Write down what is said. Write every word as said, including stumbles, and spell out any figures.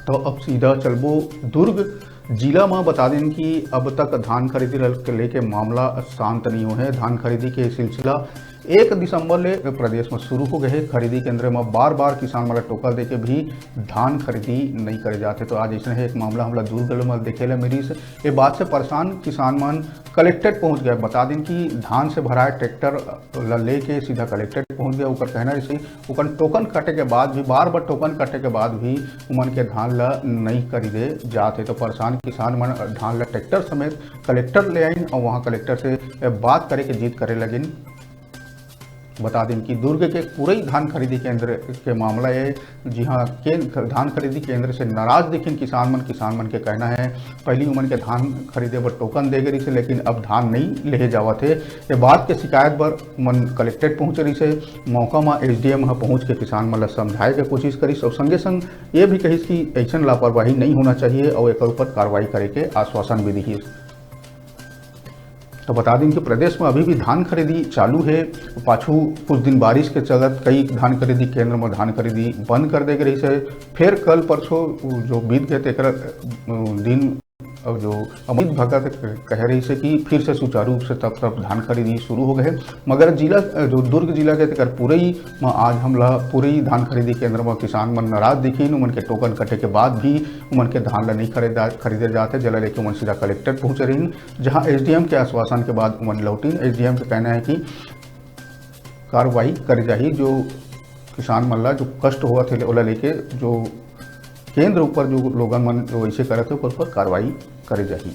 तो अब सीधा चलबो दुर्ग जिला म। बता देन कि अब तक धान खरीदी ल-, के लेके मामला शांत नहीं हुए है। धान खरीदी के सिलसिला एक दिसंबर ले प्रदेश में शुरू हो गए है। खरीदी केंद्र में बार बार किसान मन ला टोकन देके भी धान खरीदी नहीं करे जाते। तो आज ऐसे है एक मामला हमला दुर्ग म देखे ला मिलिस। ये बात से परेशान किसान मन कलेक्ट्रेट पहुंच गए। बता देन कि धान से भराए ट्रैक्टर ला लेके सीधा कलेक्ट्रेट पहुंच गए। ओकर कहना रहिसे ओकर टोकन कटे के बाद भी, बार बार टोकन कटे के बाद भी उमन के धान ला नहीं खरीदे जात हे। तो परेशान किसान मन धान ला ट्रैक्टर समेत कलेक्टर ले आइन और वहाँ कलेक्टर से बात करे के जिद करे लगिन। बता देन कि दुर्ग के पुरई धान खरीदी केंद्र के मामला है, जिहां के धान खरीदी केंद्र से नाराज दिखिन किसान मन। किसान मन के कहना है पहली उमन के धान खरीदे बर टोकन दे गए रहिसे, लेकिन अब धान नहीं लेहे जावत है। ये बात के शिकायत बर उमन कलेक्ट्रेट पहुंचे रहिसे। मौका म एसडीएम ह पहुंच के किसान मन ला समझाए के कोशिश करिस और संगे संग ये भी कहिस कि ऐसन लापरवाही नहीं होना चाहिए और एकर ऊपर कार्रवाई करे के आश्वासन भी दिहिस। तो बता दें कि प्रदेश में अभी भी धान खरीदी चालू है। पाछू कुछ दिन बारिश के चलत कई धान खरीदी केंद्र में धान खरीदी बंद कर दे गई है। फिर कल परसों जो बीत गए तेकर दिन अब जो अमित भगत कह रही है कि फिर से सुचारू रूप से तब तब धान खरीदी शुरू हो गए, मगर जिला जो दुर्ग जिला के तेकर पुरई में आज हमला पुरई धान खरीदी केंद्र में किसान मन नाराज दिखिन। उमन के टोकन कटे के बाद भी उमन के धान ला नहीं खरीदा खरीदे जाते, जेला लेके उमन सीधा कलेक्टर पहुंचे रहिन, जहां एसडीएम के आश्वासन के बाद उमन लौटिन। एसडीएम के कहना है कि कार्रवाई करे जाही, जो किसान मन ला जो कष्ट होवत हे ओला लेके जो केंद्र ऊपर जो लोगन मन जो ऐसे करत हे ओकर ऊपर कार्रवाई करे जाही।